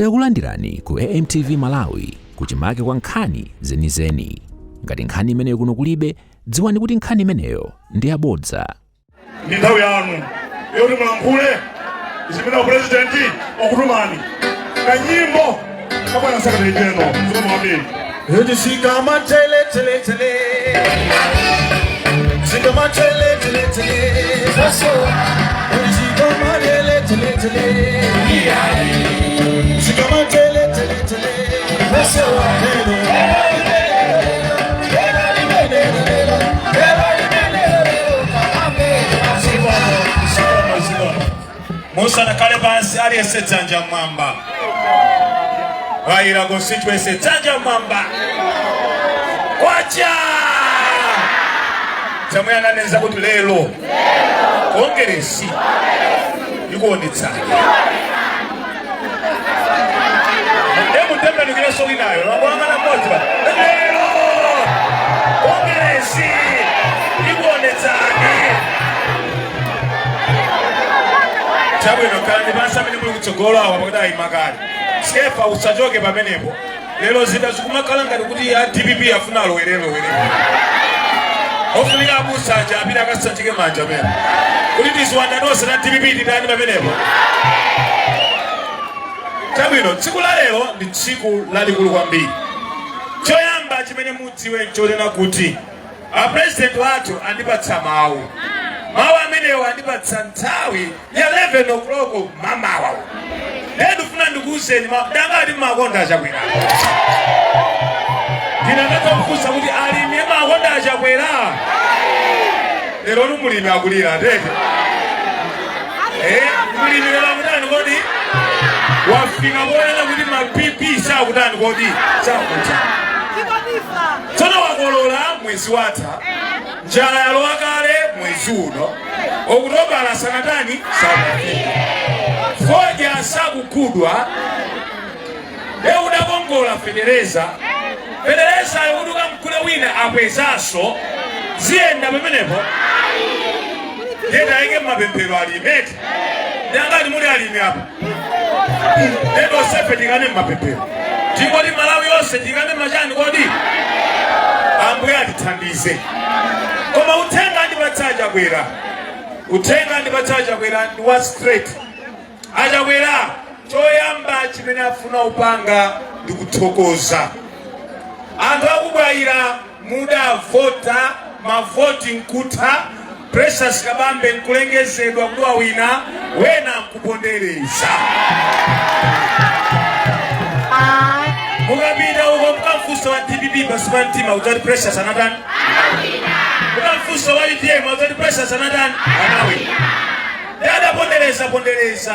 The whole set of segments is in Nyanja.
Takulandirani ku AMTV Malawi kuchimake kwa nkhani zenizeni. Ngati nkhani imeneyo kuno kulibe, dziwani kuti nkhani imeneyo ndi yabodza. Ndi nthawi yanu yoti mulankhule zimene upurezidenti wakutumani. Kanyimbo kabwana secretary general, zikomo kwambiri. Eti sikama tele tele tele, sikama tele tele tele, faso. Eti sikama tele tele tele, sikama tele tele tele, faso. Musanakhale pansi, aliyense dzanja mmwamba. Bwaila constituency, dzanja mmwamba. Kwacha chamwe ananenza kuti lero kongeresi ikuonetsani. Emutembenukirenso winayo langolangana mmodzi pa lero kongeresi ikuonetsani. Chabwino, khalani pansi amene muli kutsogolo awa, pakuti ayima kale. Skefa, usachoke pamenepo. Lero zida zikumakhala ngati kuti a DPP afuna alowerelowere. Ofunika abusa aja apite akasanjike manja amene kuti tiziwanda tonse na DPP titani pamenepo. Chabwino, tsiku la lero ndi tsiku lalikulu kwambiri. Choyamba chimene mudziwe nchonena kuti a president wathu andipatsa mawu. Mawu amenewo andipatsa nthawi ya 11 o'clock mamawa. Ndiye ndifuna ndikuwuzeni, dangati mmakonda Achakwera. Ndinakatha kufunsa kuti alimi makonda Achakwera? Lero ni mulimi akulira tete. Mulimi lero akutani kodi? Wafika poyera kuti ma BP sakutani kodi? Sakutha. Tsono wakolola mwezi watha, njala yalowa kale mwezi uno, Okutobala sanatani, sanafike, fodya sakugulidwa. Leo udakongola fetereza, feterezayo kuti ukamgule wina akwezanso. Ziyenda pamenepo? Ndiye tayike mmapemphero alimi eti. Ndangati muli alimi apa? Ndiye tonsefe tikane mmapemphero, tingoti Malawi yonse tikane machani kodi? Ambuye atithandize. Koma uthenga andipatsa Achakwera, uthenga andipatsa Achakwera ndi wa straight. Achakwera choyamba chimene afuna upanga ndi kuthokoza anthu akubwayira. Mudavota, mavoti nkutha, Precious Kabambe nkulengezedwa kuti wawina, wena nkupondereza. Mukapita uko mukamfunsa wa DPP pansi pa mtima udzati Precious anatani, mukamfunsa wa UTM udzati Precious anatani, anawina. Adapondereza pondereza,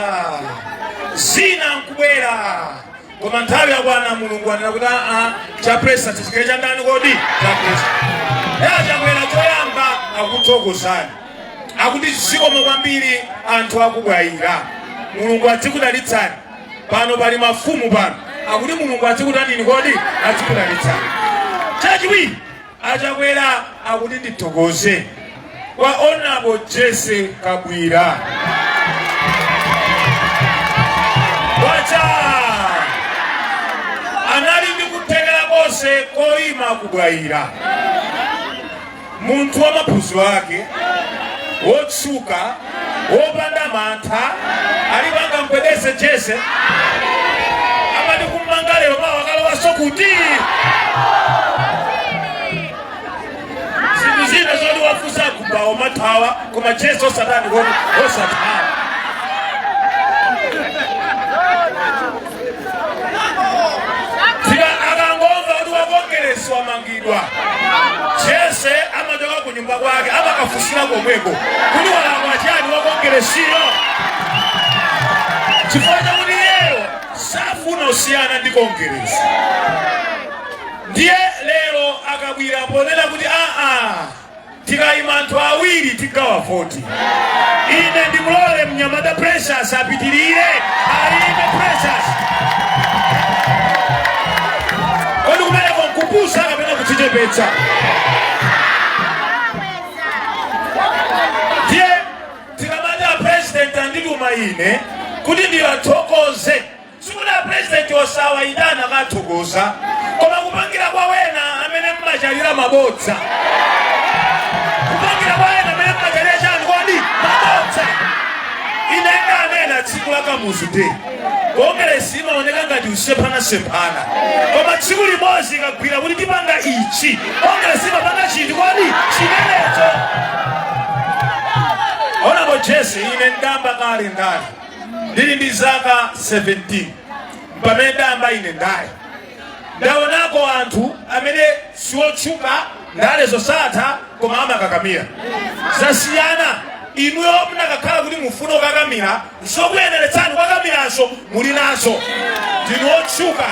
zina nkubwera, koma nthawi yakwana, Mulungu anena kuti aa, cha Precious chikhale cha ndani kodi? Cha Precious. Achakwera choyamba akuthokozani, akuti zikomo kwambiri anthu akubwayira, Mulungu adzikudalitsani. Pano pali mafumu pano, akuti Mulungu adzikutanini kodi? Adzikudalitsani. Chachiwiri, Achakwera akuti ndithokoze kwa Honorable Jesse Kabwira. Wacha anali ndi kuthekera konse koyima kubwayira, munthu wa maphunziro ake, wotsuka, wopanda mantha, alipo angamgwedeze Jesse? Amati kummanga lero, mawa akalowaso kuti? Zinthu zina zoti wafunsa kubawo mathawa, koma Jesse osatani kodi? Osathawa. Tika akangomva kuti wakongeresi wamangidwa, Jesse amachoka ku nyumba kwake, amakafunsira komweko kuti walakwa chani wakongeresiyo, chifukwa chakuti iyeyo safuna kusiyana ndi Kongeresi. Ndiye lero akabwira ponena kuti aa, tikayima anthu awiri tigawa voti, ine ndimulole mnyamata Precious apitirire, ayime Precious. Kodi kumeneko nkupusa kapena kudzichepetsa? Ndiye tikamati a president andituma ine kuti ndiwathokoze, sikuti a president President osawayitana kathokoza, koma kupangira kwa wena amene mmachalira mabodza, kupangira kwa wena amene mmachalira chani kodi? Mabodza. Ine ndanena tsiku la Kamuzu Day, Kongeresi imaoneka ngati usemphanasempana, koma tsiku limodzi ikagwira kuti tipanga ichi, Kongeresi imapanga chiti kodi? Chimenecho. Honorable Jesse, ine ndamba kale ndale ndili ndi zaka 17. Pamene ndamba ine ndale, ndaonako anthu amene siotchuka, ndale zosatha, koma amakakamira. Zasiyana. Inuyo munakakhala kuti mufuna kukakamira, zokuyeneretsani kukakamiranso muli nazo. Ndinu otchuka,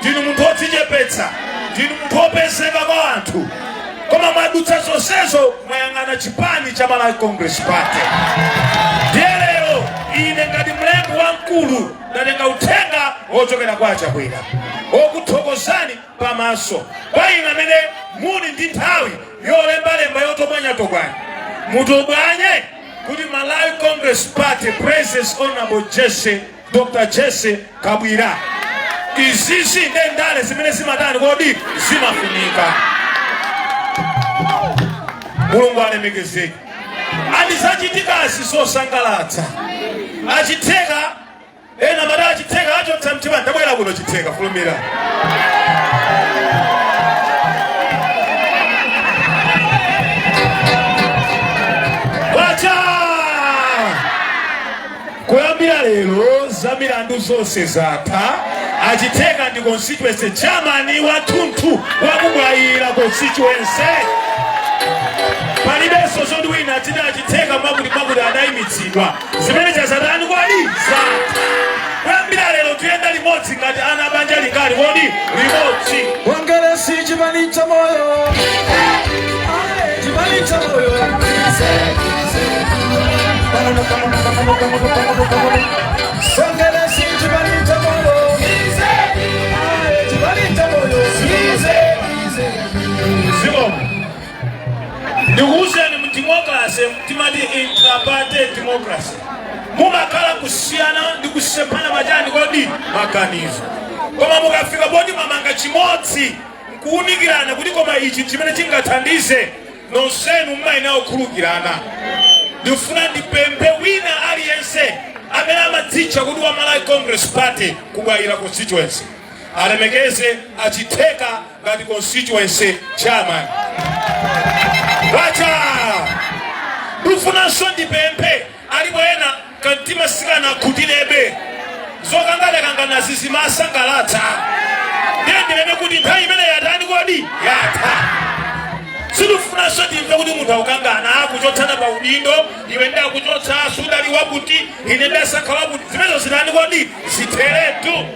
ndinu munthu wodzichepetsa, ndinu munthu wopezeka kwa anthu, koma mwadutsa zonsezo, mwayang'ana chipani cha Malawi Congress Party. Ndiye lero ine ngati mlembi wamkulu ndatenga uthenga wochokera kwa Achakwera wokuthokozani pamaso kwa inu amene muli ndi nthawi yolembalemba yotobwanyatobwanya, mutobwanye kuti Malawi Congress Party praises Honorable Jesse, Dr Jesse Kabwira. Izizi ndi ndale zimene zimatani kodi? Zimafunika. Mulungu alemekezeke. Andizachitikazi zosangalatsa. Achitheka ena mati achitheka achotsa mtima. Ndabwera kuno, Chitheka, fulumira. Kwacha! Kuyambira lero za milandu zonse zatha. Achitheka ndi constituency chairman wathunthu wakubwayira constituency. Palibenso zoti wina achiti achitheka mwakuti mwakuti adayimitsidwa. Zimene chazatani kwadi? Zatha. Kuyambira lero tuyenda limodzi ngati ana banja lingali kodi? Limodzi. Kongeresi chipani cha moyo. Aye, chipani cha moyo. Kongeresi chipani cha moyo. Aye, chipani cha moyo. Zikomo. Ndikuwuzeni, mu democracy timati intraparty democracy, mumakhala kusiyana ndi kusemphana machani kodi? Maganizo. Koma mukafika poti mwamanga chimodzi nkuwunikirana kuti koma ichi chimene chingathandize nonsenu, mmayenera kukhululukirana. Ndifuna ndipemphe wina aliyense amene amadzitcha kuti wa Malawi Congress Party kubwayira constituency alemekeze Achitheka ngati constituency chairman. Wacha! Ndifunanso ndipemphe, alipo ena kamtima sikana akhutirebe, zokanganakangana zizimasangalatsa. Ndiye ndinene kuti nthawi imene yatani kodi? Yatha. Sitifunanso timve kuti munthu akukangana, akuchotsana pa udindo, iwe ndakuchotsa, sudali wakuti, ine ndasankha wakuti. Zimenezo zitani kodi? Zitheretu.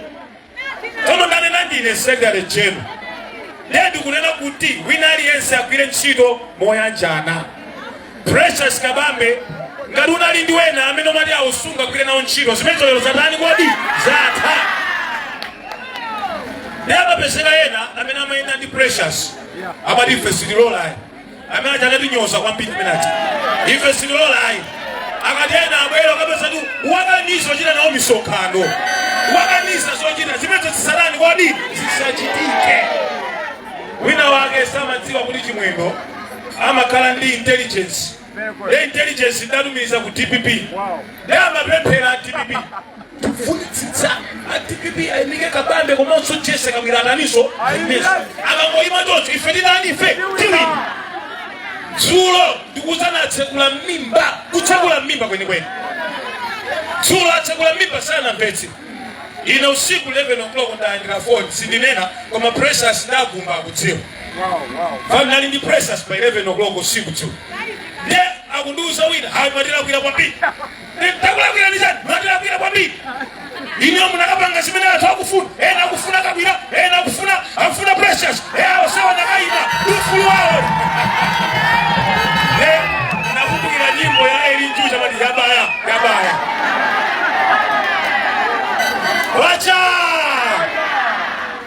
Tsono ndanena ndine secretary general, ndiye ndikunena kuti wina aliyense agwire ntchito moyanjana. Precious Kabambe, ngati unali ndi wena amene umati ausunga agwire nawo ntchito, zimenezo lero zatani kodi? Zatha. Ndi amapezeka ena amene amayenda ndi Precious, amati ife sitilolayi. Amene aja anatinyoza kwambiri amene aja. Ife sitilolayi. Akati ena abwera, akapeza tu wakaniza ochita nawo misonkhano, wakaniza zochita zimenezo, zisatani kodi? Zisachitike. Wina wake samadziwa kuti Chimwendo amakhala ndi intelligence. The intelligence idatumiza ku DPP, ndi amapemphera a DPP, tifunitsitsa a DPP ayimike Kabambe komanso Jesse Kabwira ataniso ayimeso. Akangoyima choncho, ife tinani? Ife tiwina. Dzulo ndikuwuzana, atsekula mimba, kutsekula mimba kwenikweni. Dzulo atsekula mimba, sanamvetse. Ine usiku 11 o'clock ndalandira phone, sindinena, koma Precious ndagumba akudziwa. Fanali ndi Precious pa 11 o'clock usiku dzulo, ndiye akundiuza wina, hayi, mwatilakwira kwambiri. Ndakulakwira ndi chani? Mwatilakwira kwambiri ine, munakapanga zimene anthu akufuna. Ena akufuna Kabwira, ena akufuna Precious, osewa nakayima ndi ufulu wawo. Nakumbukira nyimbo ya Eli Njucha, mati yabaya yabaya. Wacha!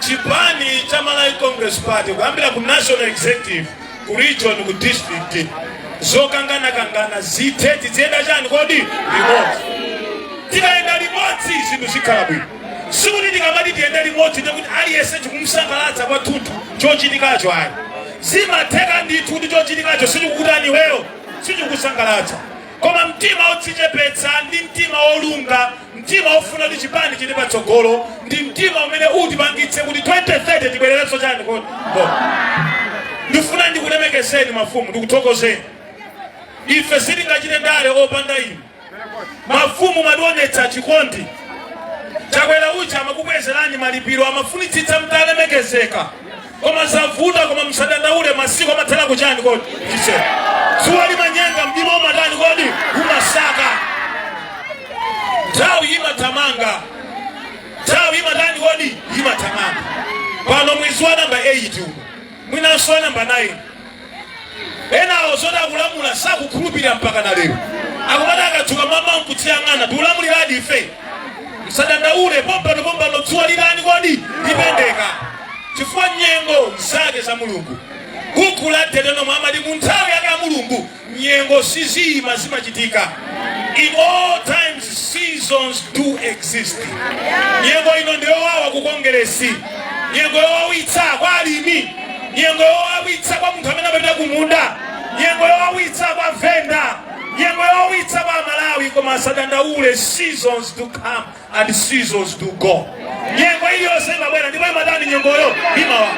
Chipani cha Malawi Congress Party, kuyambira ku national executive, ku region, ku district, zokanganakangana zithe. Tiziyenda chani kodi? Limodzi. Tikayenda limodzi zinthu zikhala bwino. Sikuti tikamati tiyende limodzi ndikuti aliyense chikumsangalatsa kwathunthu chochitikacho ayi. Zimatheka ndithu kuti chochitikacho sichikukutani iweyo, sichikukusangalatsa, koma mtima wodzichepetsa ndi mtima wolunga, mtima wofuna kuti chipani chili patsogolo, ndi mtima umene utipangitse kuti 2030 tibwererenso chani kodi. Ndifuna ndikulemekezeni mafumu, ndikuthokozeni. Ife sitingachite ndale opanda inu mafumu. Mwationetsa chikondi. Chakwera uja amakubwezerani malipiro, amafunitsitsa mtalemekezeka, koma zavuta. Koma musadandaule, masiku amathera kuchani kodi? Chiseko. Dzuwa limanyenga, mdima umatani kodi? Umasaka. Nthawi imathamanga, nthawi imatani kodi? Imathamanga. Pano mwezi wa namba 8 uno, mwinanso wa namba 9, enawo zoti akulamula sakukhulupirira mpaka na lero. Akumati akadzuka mama nkudziyang'ana, tikulamuliradi ife? Msadandaule, pompano pompano dzuwa litani kodi? Lipendeka, chifukwa nyengo zake za Mulungu. Buku la Deuteronomy amati mu nthawi yake ya Mulungu nyengo siziyima, zimachitika. In all times seasons do exist. Nyengo ino ndiyowawa ku Kongeresi, nyengo yowawitsa kwa alimi, nyengo yowawitsa kwa munthu amene amapita kumunda, nyengo yowawitsa kwa venda, nyengo yowawitsa kwa Malawi. Koma asadandaule, seasons do come and seasons do go. Nyengo iliyonse imabwera ndipo imatani? Nyengoyo imawa.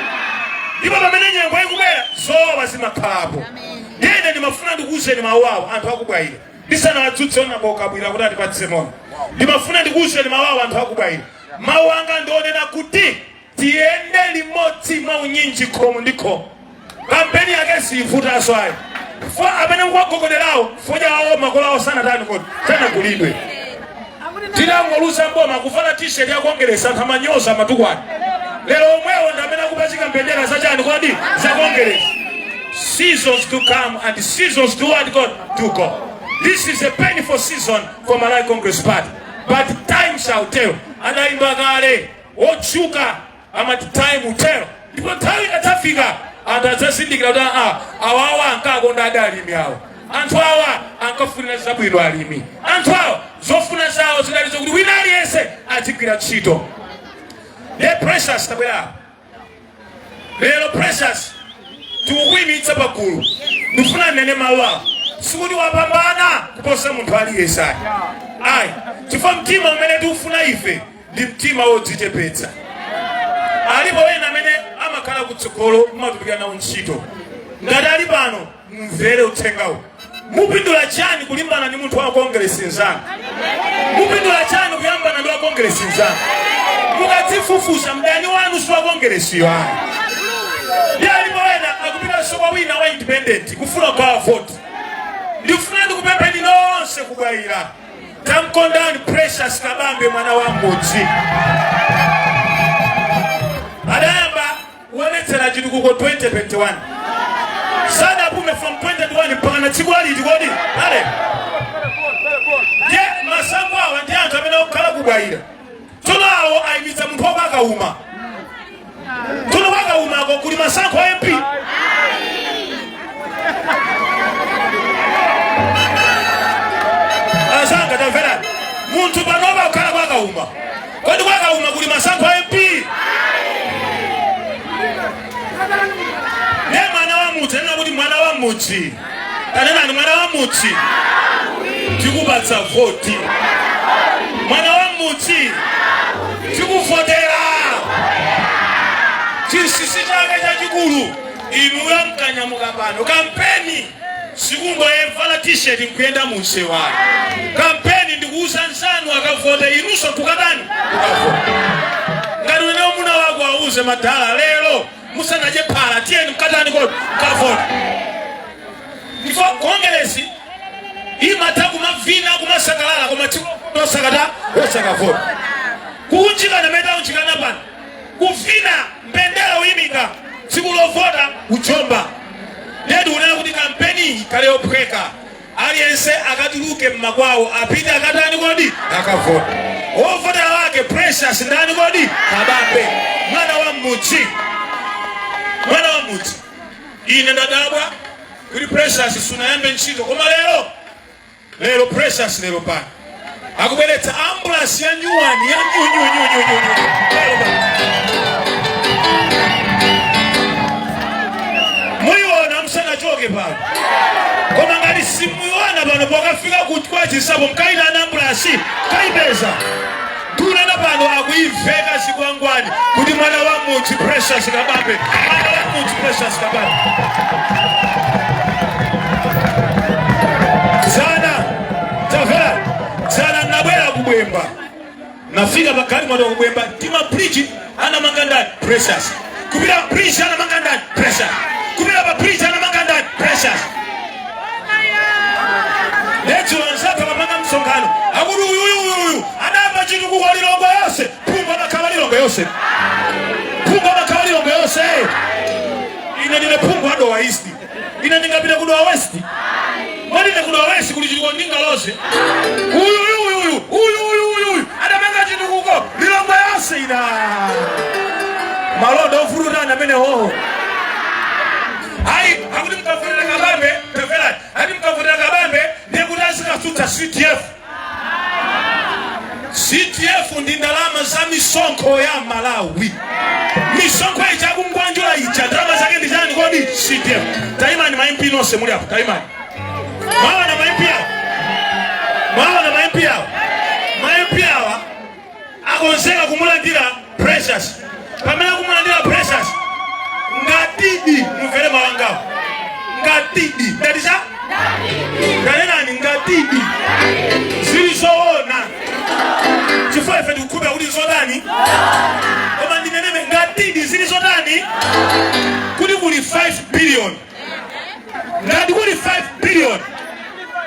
Ndipo pamene nyengo ikubwera, zowawa zimakhalapo. Ndine ndimafuna ndikuwuzeni mawu awo anthu akubwayira ndisanawadzutse onakokabwira kuti atipatse moni. Ndimafuna ndikuwuzeni mawu awo anthu akubwayira. Mawu anga ndionena kuti tiyende limodzi mwaunyinji, khomo ndi khomo. Kampeni yake siivutaso ayi. Fo amene mukuwagogoderawo, fodya wawo makolo awo sanatani kodi? Sanagulidwe. Tilangoluza mboma, kuvala T-shirt ya Kongeresi, anthu amanyoza, amatukwana. Lero omwewo ndi amene akupachika mbendera zachani kodi? Za Kongeresi. Seasons do come and seasons do what God do go. This is a painful season for Malawi Congress Party, but time shall tell. Adayimba kale otchuka, amati time will tell. Ndipo nthawi ikadzafika, anthu adzazindikira kuti aa, awawa ankakonda adi alimi awa, anthu awa ankafunira zabwino alimi, anthu awa zofuna zawo zidali zokuti wina aliyense adzigwira ntchito. The Precious, tabwera lero. Precious, tikukuyimitsa pagulu. Ndifuna nene mawu awo, sikuti wapambana kuposa munthu aliyense ayi, ayi, chifukwa mtima umene tikufuna ife ndi mtima wodzichepetsa. Alipo ena amene amakhala kutsogolo, mumatumikira nawo ntchito. Ngati ali pano, mumvere uthengawu. Mupindula chani kulimbana ndi munthu wa Kongeresi nzanu? Mupindula chani kuyambana ndi wa Kongeresi nzanu? Mukadzifufuza, mdani wanu si wa Kongeresiyo ayi. Ndi alipo ena akupitanso kwa wina wa independent kufuna kugawa voti. Ndifuna ndikupempheni nonse kubwayira, tamkondani Precious Kabambe, mwana wa mmudzi. Adayamba kuonetsera chitukuko 2021, sadapume from 2021 mpaka na tsiku laliti kodi ale. Ndiye masango awa ndi anthu amene akukhala kubwayira. Tsono awo ayimitsa munthu wapakauma. Tsono kwakaumako kuli masankho a MP? Azanga, tamverani. Munthu panopa kukhala kwakauma, kodi kwakauma kuli masankho a MP? Ndiye mwana wa mudzi, anena kuti mwana wa mudzi, tanenani, mwana wa mudzi tikupatsa voti, mwana wa mudzi tikuvotera. Chinsinsi chake chachikulu, inuyo mkanyamuka pano, kampeni sikungoyevala T-shirt nkuyenda munsewayo. Kampeni ndikuuza nzanu akavote, inunso nkukatani? Kukavota. Ngati unewo muna wako, auze madala, lero musanadye phala, tiyeni mkatani kodi? Mkavote. Ndipo Kongeresi imatha kumavina, kumasakalala, koma tsiku osakata osakavota. Kuunjikana mene taunjikana pano, kuvina, mbendera uyimika, tsiku lovota ujomba. Ndedi unena kuti kampeni ikhale yophweka. Aliyense akatuluke mmakwawo, apite akatani kodi? Akavota. Wovotera wake Precious ndani kodi? Kabambe, mwana wa mmudzi, mwana wa mmudzi. Ine ndadabwa kuti Precious sunayambe ntchito, koma lero, lero Precious, lero pano Akubweretsa ambulance ya nyuwani, ya new new new new new new. Lero pano. Muyiona musanachoke pano. Koma ngati simuyiona pano, pokafika kwa Chinsapo mkaitana ambulance kaipeza. Tunena pano akuimveka zikwangwani kuti mwana wa mudzi Precious Kabambe, mwana wa mudzi Precious Kabambe. Dzana tamvera, dzana nabwera kubwemba, nafika pagalimoto kubwemba, tima bridge anamanga ndani? Precious. Kupita bridge anamanga ndani? Precious. Kupita pa bridge anamanga ndani? Precious. Lero anzathu amapanga msonkhano akuti uyu uyu uyu uyu adayamba chitukuko Lilongwe yonse. Phungu amakhala Lilongwe yonse, phungu amakhala Lilongwe yonse. Ine ndine phungu wa Dowa East, ine ndingapita ku Dowa West? Mwandine ku Dowa West kuli chitukuko ndingalose? Uyu uyu uyu uyu uyu uyu uyu uyu adamanga chitukuko Lilongwe yonse. Ina malonda ofurutana amenewo. Ayi, akuti mkavotera Kabambe, tamvera, ati mkavotera Kabambe ndiye kuti azikasutsa CDF. CDF ndi ndalama za misonkho ya Malawi, misonkho ija akungwanjula ija, ndalama zake ndi chani kodi? CDF. Taimani, ma MP nonse muli apo, taimani. Mwaona ma MP awo? Mwaona ma MP awo? Ma MP awa akonzeka kumulandira Precious. Pamene akumulandira Precious, ngatidi mumvere mawangawo, ngatidi ndati cha ndanenani, ngatidi zili zoona, chifukwa ife tikukhulupirira kuti zotani, koma ndineneme, ngatidi zili zotani kuti kuli 5 billion, ngati kuli 5 billion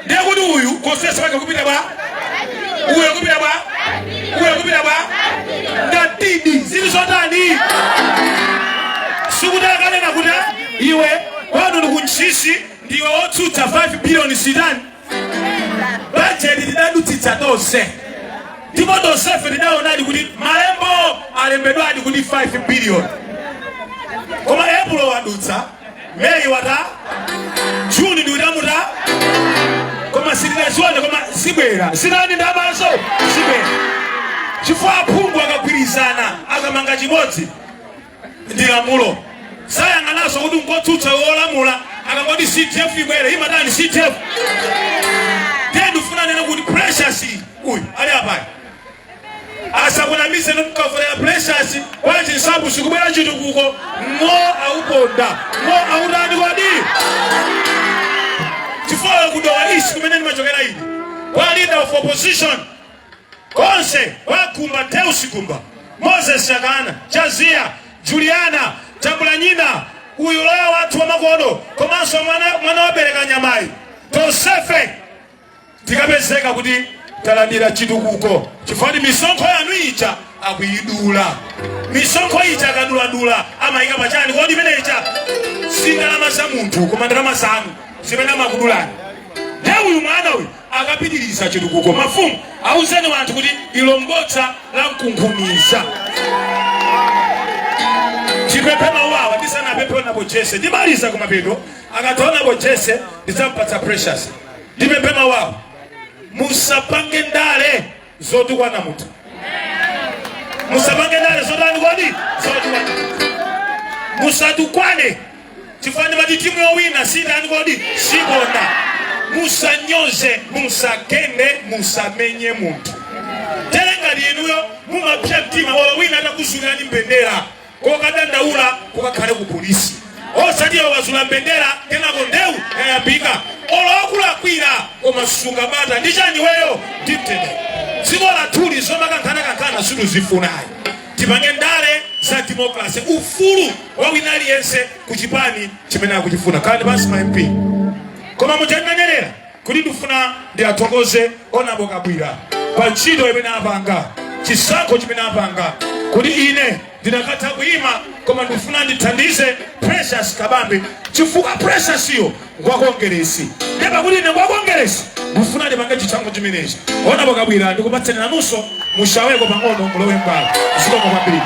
ndiye kuti uyu konsesa wake kupita bwa, uyu kupita bwa, uyu kupita bwa, ngatidi zili zotani. Sikuti akanena kuti iwe kwanu ndi kuntchisi, ndiwe wotsutsa, 5 billion sitani. Bajeti tidadutsitsa tonse, ndipo tonsefe tidaonadi kuti malembo alembedwadi kuti 5 billion. Koma Epulo wadutsa, Meyi wata, Juni ndiutamuta, koma sitidazione. Koma zibwera zitani? Ndamaso zibwera, chifukwa aphungu akagwirizana, akamanga chimodzi, ndi lamulo. Sayang'ananso kuti ngotsutsa, wolamula akangoti CDF ibwere, imatani? CDF. Ndiye ndifuna nene kuti Precious uyu ali apayi asakunamize nomukavotera Precious kwa Chinsapo sikubwera chitukuko. Ng'o auponda, ng'o autani kodi? Chifukwa ku Dowa East kumene ndimachokera ine, kwa leader of opposition konse kwa Deus Gumba, Moses Chakana, Chaziya, Juliana Tambulanyina, uyu loya wathu wamakono, komanso mwana wabereka nyamayi, tonsefe tikapezeka kuti talandira chitukuko, chifukwa misonkho yanu ija akuyidula. Misonkho ija akaduladula amayika pachani kodi? Imene ija si ndalama za munthu, koma ndalama zanu zimene amakudulani. Ndiye uyu mwana uyu akapitiriza chitukuko. Mafumu, auzeni wanthu kuti ilo mbodza la mkunkhuniza. Chipemphe mawu awa ndisanapemphe Honourable Jesse. Ndimaliza kumapeto akati Honourable Jesse ndidzampatsa Precious. Ndipemphe mawu awa: musapange ndale zotukwana munthu, musapange ndale zotani kodi? Zotukwana. Musatukwane, chifukwa ndimati timu yowina sitani kodi? Sikonda. Musanyoze, musagende, musamenye munthu. Tere ngati inuyo mumapsa mtima, olo wina atakuzulirani mbendera, kokadandaula kukakhale ku polisi, osati iwe wazula mbendera kenako ndewu yayambika. Olo akulakwira, koma sungabata ndi chani weyo ndi mtendere. Dziko lathuli zomakankhana-kankhana situzifunayi. Tipange ndale za democracy, ufulu wa wina aliyense ku chipani chimene akuchifuna. Khalani pansi ma MP. Koma muchandinenerera kuti ndifuna ndiathokoze Honourable Kabwira pa ntchito imene apanga, chisankho chimene apanga, kuti ine ndinakatha kuyima, koma ndifuna ndithandize Precious Kabambe, chifukwa Precious iyo ngwa Kongeresi. Ndiye pakuti ine ngwa Kongeresi, ndifuna ndipange chisankho chimenechi. Honourable Kabwira, ndikupatseni nanunso mushaweko pang'ono, mulowe mbala. Zikomo kwambiri.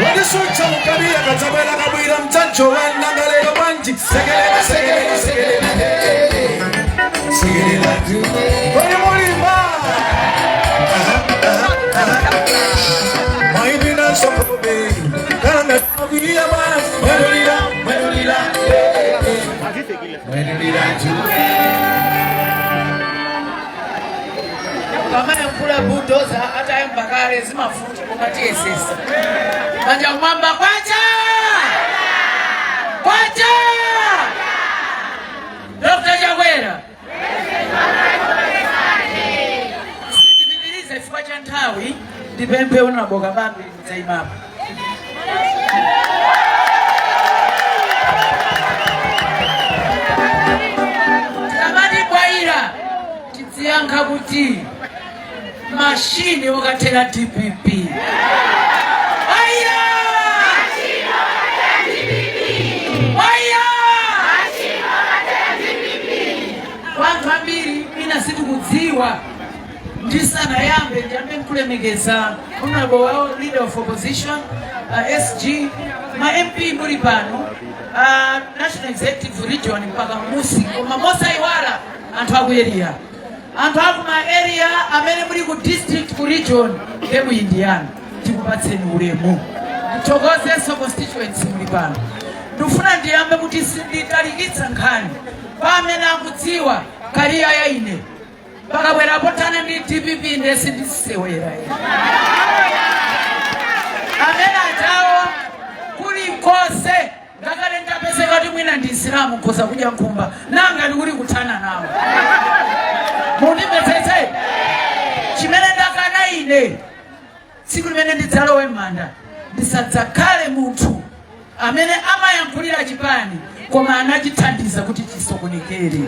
Wadisucha mukabira katabwera kabwira mtancho wanangalero bwanji. Sekelela, sekelela, sekelela, hey. Sekelela. Kodi mulimba? Angakuya basi. Mwedulira, mwedulira, eh, eh. Mwedulira tu. Pamayankhula bulldozer atayamba kale zimafuta koma tiyesesa. Manja kumwamba, kwacha kwacha! Dr. Chakwera, sindipitirize chifukwa cha nthawi. Ndipemphe Honorable Kabambe mudzayimapo. Tikamati bwaira, tidziyankha kuti mashini okathera DPP. Bwaira, bwaira! Wanthu ambiri ina sitikudziwa. Ndisanayambe, ndiyambe nkulemekeza Honorable wa Leader of Opposition, SG, ma MP muli pano, National Executive, region mpaka musi, koma mosayiwala anthu aku area, anthu aku ma area amene muli ku district, ku region, game indiyani, tikupatseni ulemu. Ndithokozenso constituency muli pano. Ndikufuna ndiyambe kuti sinditalikitsa nkhani. Pa amene akudziwa career ya ine, pakabwera pothana ndi DPP ndesi ndisewera ine. Amene ajawo kulikonse, ngakhale ndapezeka kuti mwina ndi Isilamu, nkhoza kudya nkhumba, nanga ndikuli kuthana nawo. Mundimvetsetse, chimene ndakana ine, tsiku limene ndidzalowe m'manda ndisadzakhale munthu amene amayankhulira chipani koma anachithandiza kuti chisokonekere.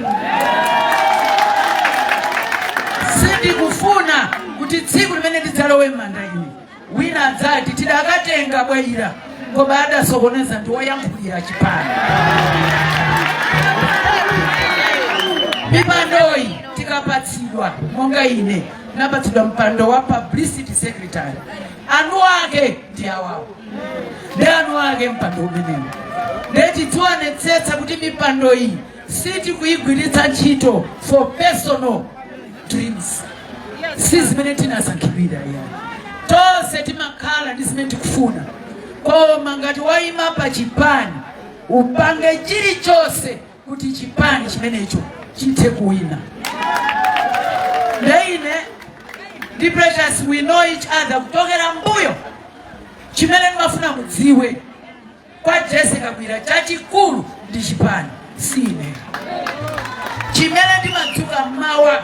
Sindikufuna kuti tsiku limene ndidzalowe m'manda ine wina adzati tidakatenga Bwaira koma adasokoneza ndi woyankhulira chipani. Mipandoyi tikapatsidwa, monga ine napatsidwa mpando wa publicity secretary, anu ake ndi awawo, ndi anu ake mpando umenewu. Ndetidziwonetsetsa kuti mipando iyi sitikuyigwiritsa ntchito for personal dreams, si zimene tinasankhidwira iya. Tonse timakhala ndi zimene tikufuna, koma ngati wayima pa chipani, upange chilichonse kuti chipani chimenecho chithe kuwina. Ndeine ndi Precious, we know each other kuchokera mbuyo. Chimene ndimafuna mudziwe kwa Jessica Kabwila chachikulu ndi chipani, sine. Chimene ndimadzuka mmawa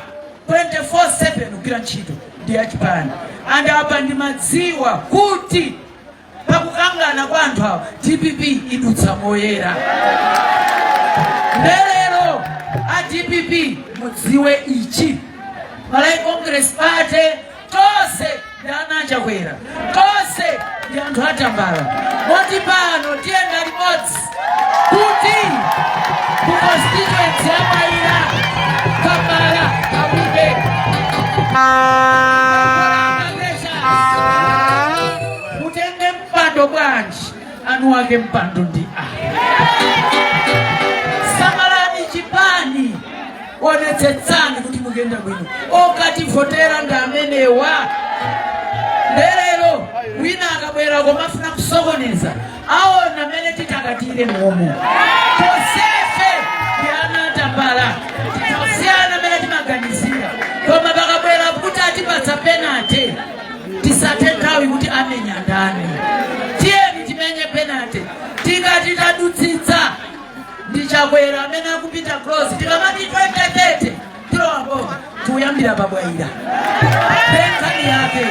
24/7 kugwira ntchito ndi ya chipani. And apa ndimadziwa kuti pakukangana kwa anthu awa DPP idutsa moyera. Ndelero a DPP mudziwe ichi, Malawi Congress Party tonse ndi ana Achakwera, tonse ndi anthu atambala, moti pano tiyenda limodzi kuti ku constituency ya Bwaila Kamala awine. Mutenge mpando bwanji? Anu ake mpando ndi a samalani chipani, onetsetsani kuti mukuyenda bwino. Okativotera ndi amenewa. Ndelero wina akabwera komafuna kusokoneza, aona amene titakatire momo. Tonsefe ndi ana atambala, titasiyana amene timaganizira, koma pakabwera kuti atipatsa penalty, tisathe nthawi kuti amenya ndani. Tiyeni timenye penalty. Tikati tadutsitsa, ndi Chakwera amene akupita close. Tikamati 2030 tilowa boma, tikuyambira pabwaira nkhani yake.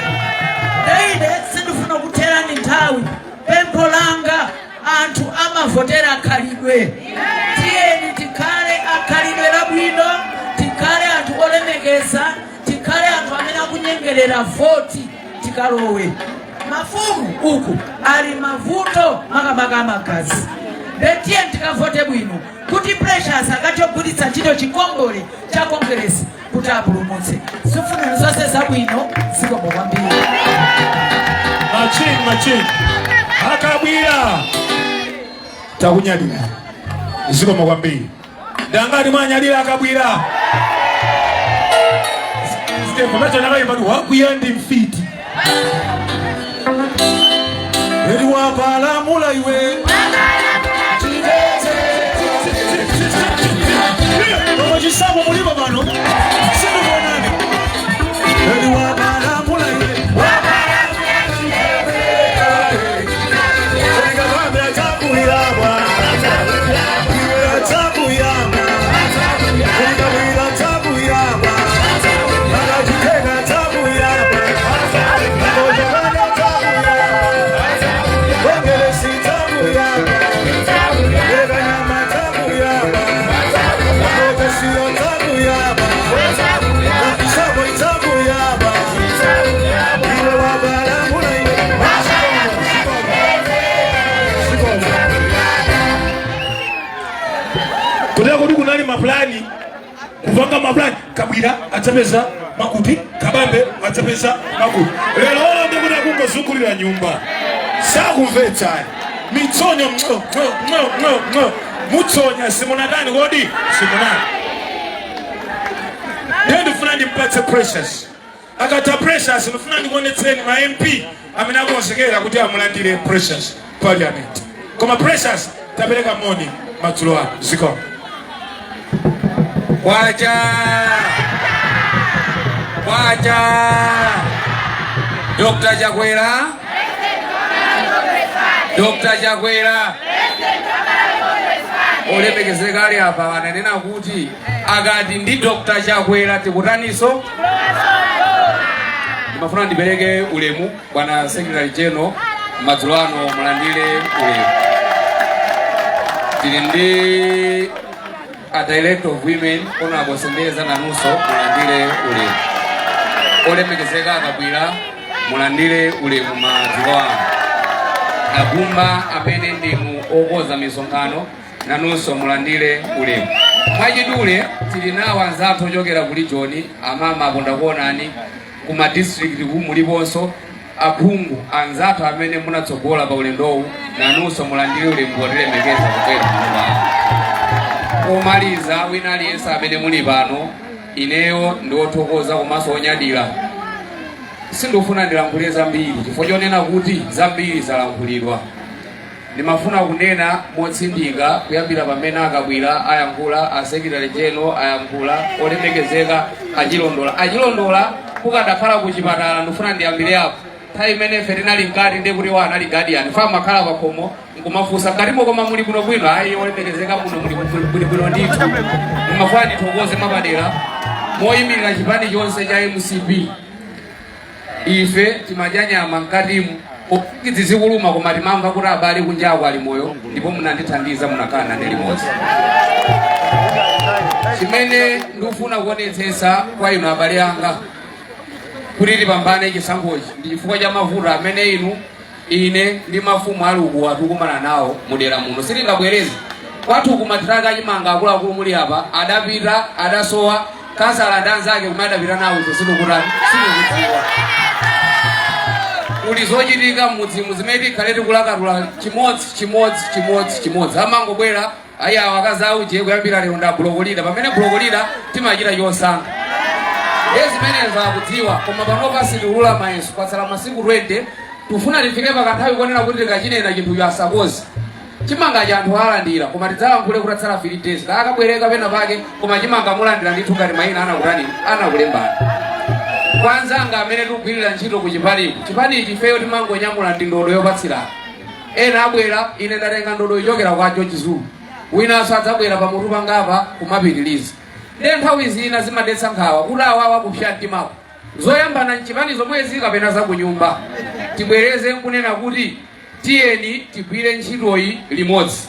Ndeine sindifuna kutherani nthawi. Pempho langa, anthu amavotera khalidwe. Tiyeni tikhale akhalidwe labwino, tikhale anthu olemekeza, tikhale anthu amene akunyengerera voti tikalowe. Mafumu uku ali mavuto, makamaka amagazi. Ndetiye tikavote bwino kuti Precious akachogwiritsa ntchito chikombole cha Kongeresi kuti apulumutse. Zifuniro zonse zabwino, zikomo kwambiri. Machini, machini! Akabwira, takunyadira, zikomo kwambiri. Ndangati mwanyadira Akabwira? Stephen, pamene nakayimba wakwiya ndi mfiti. Eri wapalamula iwe. Koma chisapo mulipo pano. Sindikuonani. Eri wapalamula iwe. Kabambe atakuyamba. Iwe atakuyamba. Kabwila atakuyamba. Akachitenga atakuyamba. Akojabana atakuyamba. Ongelesi atakuyamba. Ekanyama atakuyamba. Akotesiyo atakuyamba. Akisabo atakuyamba. Iwe wabalamula iwe. Sikomo. Kutera kuti kunali mapulani, kupanga mapulani, Kabwira adzapeza makuti, Kabambe adzapeza makuti. Lero olo ndikuti akungozungulira nyumba, sakumvetsani mitsonyo mno mno mno mno mutsonya simunatani kodi simunani. Ndiye ndifuna ndimpatse Precious. Akatha Precious, ndifuna ndikuonetseni ma MP amene akonzekera kuti amulandire Precious parliament. Koma Precious, tapereka moni madzulo ano. Zikomo. Kwacha! Kwacha! Dr. Chakwera! Dr. Chakwera! Olemekezeka ali apa ananena kuti akati ndi Dr. Chakwera tikutaniso. Ndimafuna ndipereke ulemu, bwana Secretary General, madzulo ano mulandire ulemu. Tili ndi a Director of Women, Honorable Sendeza, nanunso mulandire ulemu. Olemekezeka Akabwira, mulandire ulemu madzulo ano. Agumba amene ndinu okonza misonkhano, nanunso mulandire ulemu. Mwachidule, tili nawo anzathu ochokera ku region, amama akonda kuonani ku ma district ku muliponso aphungu anzathu amene munatsogola pa ulendowu, nanunso mulandire ulemu potilemekeza kubwera kuno. Pomaliza, wina aliyense amene muli pano, ineyo ndi othokoza komanso onyadira. Sindikufuna ndilankhule zambiri chifukwa chonena kuti zambiri zalankhulidwa. Ndimafuna kunena motsindika kuyambira pamene Akabwira ayankhula, a Secretary General ayankhula, olemekezeka Achilondola. Achilondola, kukadakhala ku chipatala, ndifuna ndiyambire apo, nthawi imene ife tinali mkati ndiye kuti wa anali guardian fa amakhala pakhomo nkumafunsa mkatimo, "Koma muli bwinobwino?" "Ayi, olemekezeka, muno muli bwinobwino ndithu." Ndimafuna ndithokoze mwapadera moyimirira chipani chonse cha MCP. Ife timadya nyama mkatimu pofiki zikuluma, koma timamva kuti abale kunjako ali moyo, ndipo munandithandiza, munakhala nane limodzi. Chimene ndikufuna kuonetsetsa kwa inu abale anga kuti tipambane chisankhochi ndi chifukwa cha mavuto amene inu, ine ndi mafumu ali uku atikumana nawo mudera muno. Sitingabwereze kwathu kumatiraka achimanga akuluakulu muli apa adapita, adasowa. Kansala ndi anzake kumene adapita nawo ife sitikutani, sitikudziwa. Kuli zochitika m'mudzimu zimene tikhale tikulakatula chimodzi chimodzi chimodzi chimodzi. Amangobwera, "Ayi, awa akazi auje kuyambira lero nda block leader," pamene block leader timachita chosankha. Ndiye zimenezo akudziwa, koma panopa sitiulula mayeso. Kwatsala masiku 20, tifuna tifike pakanthawi konena kuti tikachinena chinthucho asakoze. Chimanga cha anthu alandira, koma tidzalankhule kutatsala 3 days kakabwereka pena pake, koma chimanga mulandira ndithu ngati mayina anakutani, anakulembani. Kwa anzanga amene tikugwirira ntchito ku chipaniku, chipanichi ifeyo timangonyamula ndi ndodo yopatsirana. Ena abwera, ine ndatenga ndodo ichokera kwa George Zulu, winanso adzabwera pamutu pangapa kumapitiliza. Ndiye nthawi zina zimadetsa nkhawa kuti awawa kupsya mtimako zoyambana mchipani zomwezi kapena zakunyumba. Tibwereze nkunena kuti tiyeni tigwire ntchitoyi limodzi.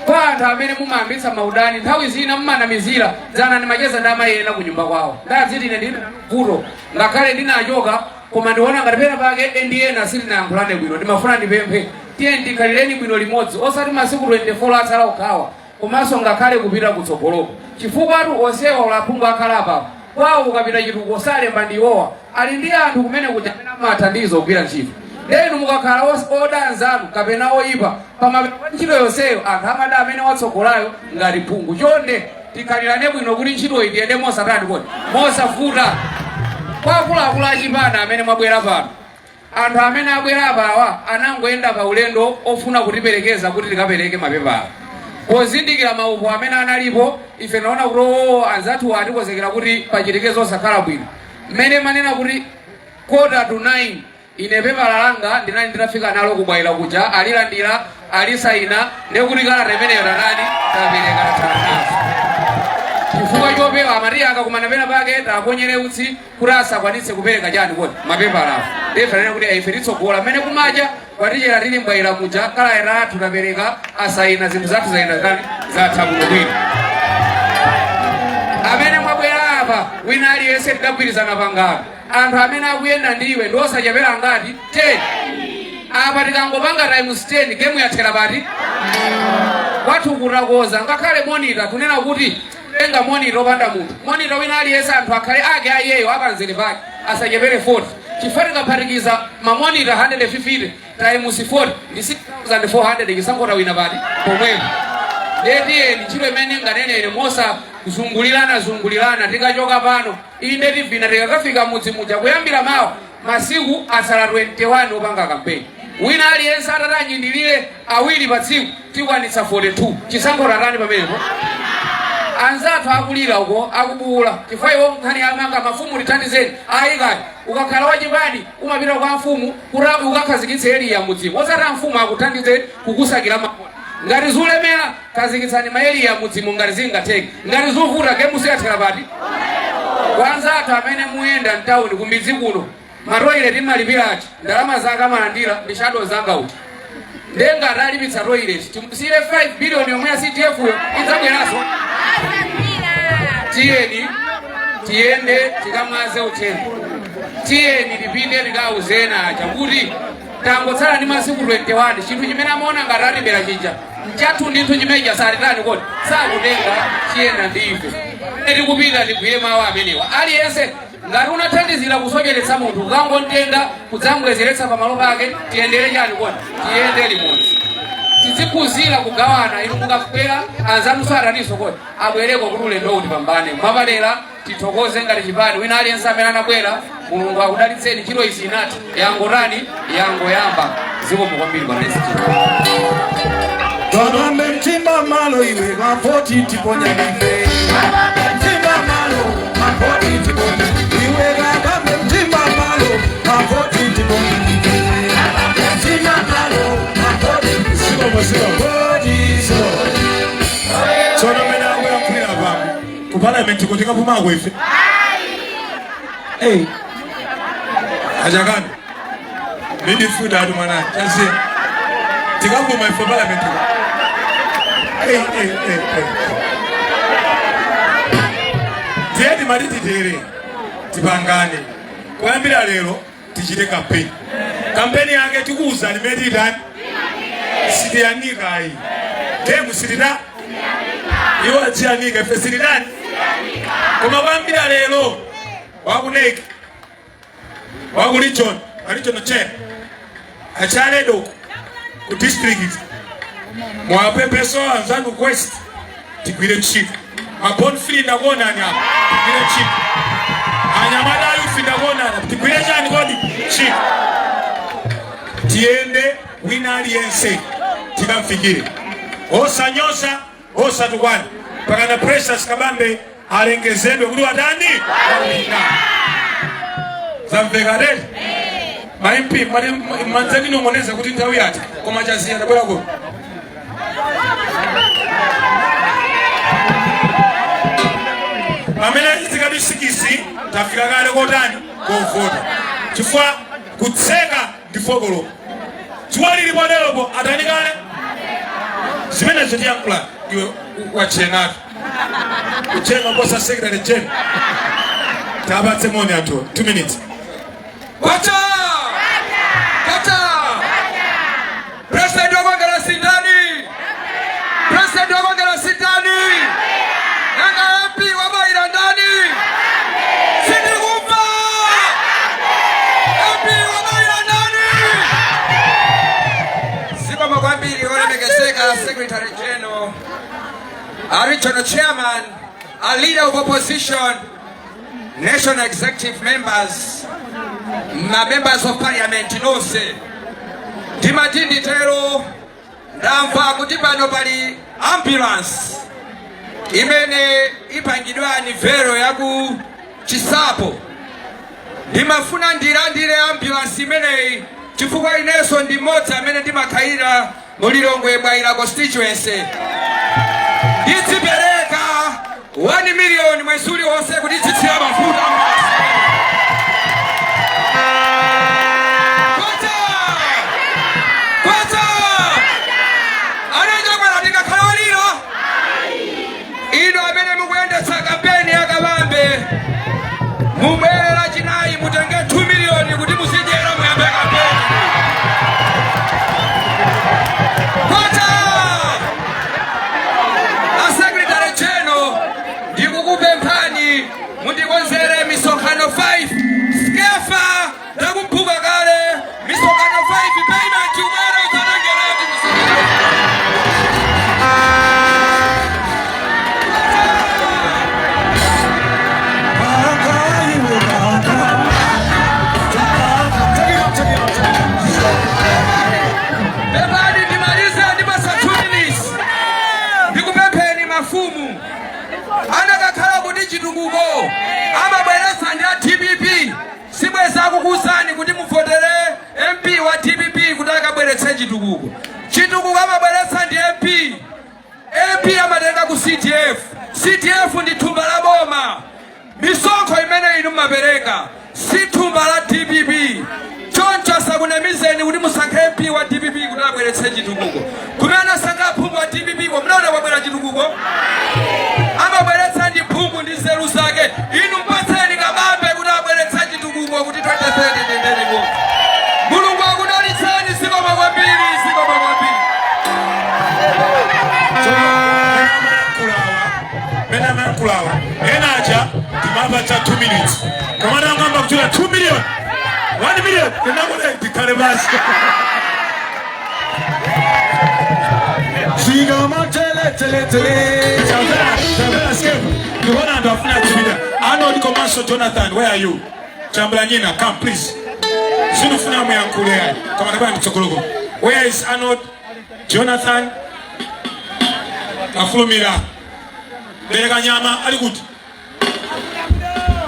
Kwa anthu amene mumayambitsa maudani, nthawi zina mumanamizira. Dzana ndimacheza ndi amayi ena kunyumba kwawo, ndadziti ine ndili vuto ngakhale ndinachoka, koma ndiona ngati pena pake ndi ena sitinayankhulane bwino. Ndimafuna ndipemphe, tiyeni tikhalireni bwino limodzi, osati masiku 24 atsala okhawa, komanso ngakhale kupita kutsogoloko, chifukwa atu onsewa ulaphungu akhala apapo kwawo ukapita chitukuko salemba ndi iwowa, ali ndi anthu kumene kuja amene amathandiza kugwira ntchito. Ndenu mukakhala oda anzanu kapena oyipa pamapeto pa ntchito yonseyo, anthu amada amene watsogolayo ngati phungu. Chonde tikhalirane bwino kuti ntchitoyi tiyende mosatani kodi, mosavuta. Kwa akuluakulu achipani amene mwabwera pano. Anthu amene abwera apawa anangoyenda pa ulendo ofuna kutiperekeza kuti tikapereke mapepala. Pozindikira maupo amene analipo, ife tinaona kuti oo, anzathu atikonzekera kuti pachitike zosakhala bwino. Mmene manena kuti 8:45, ine pepala langa ndinali nditafika nalo kubwaira kuja, alilandira, alisayina, ndekuti kalata imeneyo tatani, tapereka, tathana nazo. Chifukwa chopewa amati akakumana pena pake taponyere utsi kuti asakwanitse kupereka chani kodi mapepalawo. Ife tanena kuti ife titsogola, mmene kumacha kwatichera tili mbwaira muja, kalata yathu tapereka, asayina, zinthu zathu zayenda zitani, zatha bwinobwino. Amene mwabwera apa, wina aliyense tidagwirizana pangano, anthu amene akuyenda ndi iwe ndi osachepera ngati 10. Apa tikangopanga times 10, game yathera pati? Kwathu kutakoza ngakhale monitor, tunena kuti tenga monitor opanda munthu, monitor wina aliyense anthu akhale ake ayeyo apanzere pake asachepere 40, chifukwa tikaphatikiza ma monitor 150 times 40 ndi 6400. Chisankho tawina pati? Pomwepo. Ndetiyeni ntchito imene nganenere mosa kuzungulirana zungulirana. Tikachoka pano, inde tivina, tikakafika mudzi muja kuyambira mawa, masiku asala 21 opanga kampeni, wina aliyense atatanyindilire awiri pa tsiku, tikwanitsa 42. Chisankho tatani pamenepo? Anzathu akulira uko, akubuwula chifukwa iwo nkhani yamanga mafumu, tithandizeni. Ayikani, ukakhala wachipani umapita kwa mfumu kuti ukakhazikitse area mudzimu, osati amfumu akuthandizeni kukusakira mavoti. Ngati zulemera, khazikitsani ma area mudzimu ngati zingatheke. Ngati zuvuta, game siyathera pati? Kwanzathu amene muyenda mtawuni, kumidzi kuno ma toilet imalipirachi, ndalama zake amalandira ndi shadow zanga uti ndenga atalipitsa toilet, timusiyire 5 billion yomwe ya CDF yo idzabweranso. Tiyeni tiyende tikamwaze uthenga, tiyeni tipite tikawuzena aja kuti tangotsala ndi masiku 21. Chinthu chimene amaona ngati atibera chija nchathu ndithu, chimenecha salitani kodi sakutenga, chiyenda ndi ife. Tikupita tigwire mawu amenewa. Aliyense ngati unathandizira kusocheretsa munthu, ukangontenga kudzambwezeretsa pamalo pake. Tiyendere chani kodi? Tiyende limodzi, tiziphunzira kugawana. Inu mukabwera, anzanunso ataninso kodi abwereko kuti ulendo uti pambane. Mwapadera tithokoze ngati chipani wina aliyense amene anabwera. Mulungu akudalitseni. Ntchito izi inati yangotani, yangoyamba. Zikomo kwambiri, bwana SG. Kabambe mtima malo iwe, mavoti tiponya ife. Mtima malo, mavoti tiponya iwe. Kabambe mtima malo, mavoti tiponya ife. Mtima malo, mavoti. Zikomo, zikomo. Voti so. Tsono mmene akuyankhulira pano, ku parliament kuti kapumako ife. Hey. Achakani midfielder atu mwanani chaziya, tikapuma ife parliament? Hey, hey, hey, hey. Tiye timati titere, tipangane kuyambira lero, tichite kampeni. Kampeni yake tikuwuzani imene titani, sitiyanika ayi, game sitita, iwo adziyanika, ife sititani. Koma kuyambira lero, waku NEC, waku region, a regional chair, achaledo ku district, mwapepeso anzanu west, tigwire ntchito. Mabonfree ndakuonani apa, tigwire ntchito. Anyamata a youth ndakuonani, tigwire chani kodi? Ntchito. Tiyende, wina aliyense tikamfikire, osanyoza, osatukwana, pakana Precious Kabambe alengezedwe kuti watani, wawina. Zamveka tete? Ma MP manzandinong'oneza kuti nthawi yatha, koma chaziya tabwera kuno. Pamene zikati 6, tafika kale kotani? Kovota, chifukwa kutseka ndi 4 koloko, dzuwa lili poteropo, atani kale zimenezo. Tiyankhula iwe wachenatu kuchenga kosa secretary general, tapatse moni anthu 2 minutes. Kwacha! Kwacha! President wa Congress ndani? President wa Congress ndani? Nanga MP wa Maira ndani? Sindikufa! MP wa Maira ndani? Zikomo kwambiri, olemekezeka Secretary General, a regional chairman, a leader of opposition, national executive members, Ma members of parliament nonse, ndimati nditero. Ndamva kuti pano pali ambulance imene ipangidwa unveil yaku Chisapo. Ndimafuna ndilandire ambulance imeneyi chifukwa inenso ndi mmodzi amene ndimakhalira mu Lilongwe Bwaila constituency. Ndidzipereka 1 million mwezi uliwonse kuti dzitsira mafuta ambulance. Kwacha! Kwacha! Anachakwera tikakhala olira. Ino amene mukuyendetsa kampeni ya Kabambe, mubwere Lachinayi, mutenge 2 miliyoni kuti muzidyera, muyambe kampeni. Kwacha! A secretary general, ndikukupemphani mundikonzere misonkhano 5. Skeffa, ndakumphuka kale. Misonkhano 5, payment, ubwere udzatengeratu misonkhano. Kaka iwe kaka. Take it up, take it up, take it up. Pepani, ndimalize ndipasa 2 minutes. Ndikupempheni mafumu, anakakhala kuti chitukuko amabweretsa ndi a DPP, sibweza akukuwuzani kuti muvotere MP wa DPP kuti akabweretse chitukuko. Chitukuko amabweretsa ndi MP. MP amatenga ku CDF. CDF ndi thumba la boma. Misonkho imene inu mumapereka si thumba la DPP. Choncho asakunamizeni kuti musankhe MP wa DPP kuti abweretse chitukuko. Kumene asankha aphungu wa DPP ko, munaona kwabwera chitukuko? Amabweretsa ndi phungu ndi nzeru zake. Inu mpatseni Kabambe kuti abweretse chitukuko kuti 2030 tendeni. Mulungu akudalitseni. Zikomo kwambiri, zikomo kwambiri. Mene amayankhulawa ena aja timapatsa 2 minutes, koma tangamba kuchula 2 million, 1 million, tinakuti tikhale basi. Zigama tele tele tele. Tamvera, tamvera, Skeffa. Ndikuona anthu afuna kupita. Arnold komanso Jonathan, where are you? Chambula nyina, come please. Sinufuna muyankhule yayi. Koma tabwera nditsogoloko. Where is Arnold? Jonathan? Afulumira. Bereka nyama ali kuti?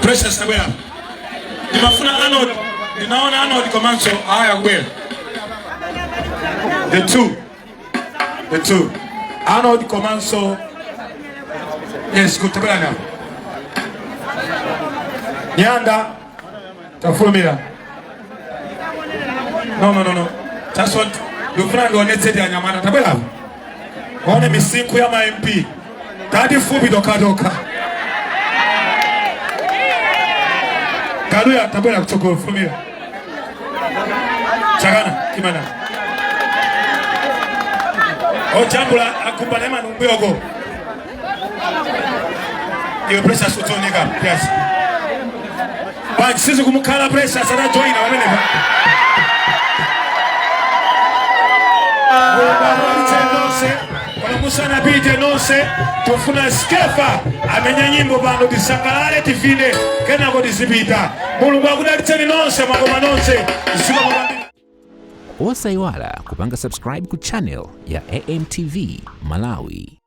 Precious, tabwera. Ndimafuna Arnold. Ndinaona Arnold komanso aya kubwera. The two. The two. Arnold komanso. Yes, good. Tabwera now. Nyanda. Tafulumira. No, no, no, no. Just want ndikufuna ndionetse anyamata. Tabwera apo. Waone misinkhu ya ma MP. Tati fupi tokha tokha. Kaduya, tabwera kutsogolo, fulumira. Chakana, kimana. Ojambula akumbana imani umbuyoko. Iwe Precious utioneka, yes. Basi sisi kumukhala Precious anajoina pamenepa. Mulungu nonse, koma musanapite nonse, tufuna Skeffa amenya nyimbo pano, tisangalale, tivine, kenako tizipita. Mulungu akudalitseni nonse, mwakoma nonse. Zikomo kwambiri. Osayiwala kupanga subscribe ku channel ya AMTV Malawi.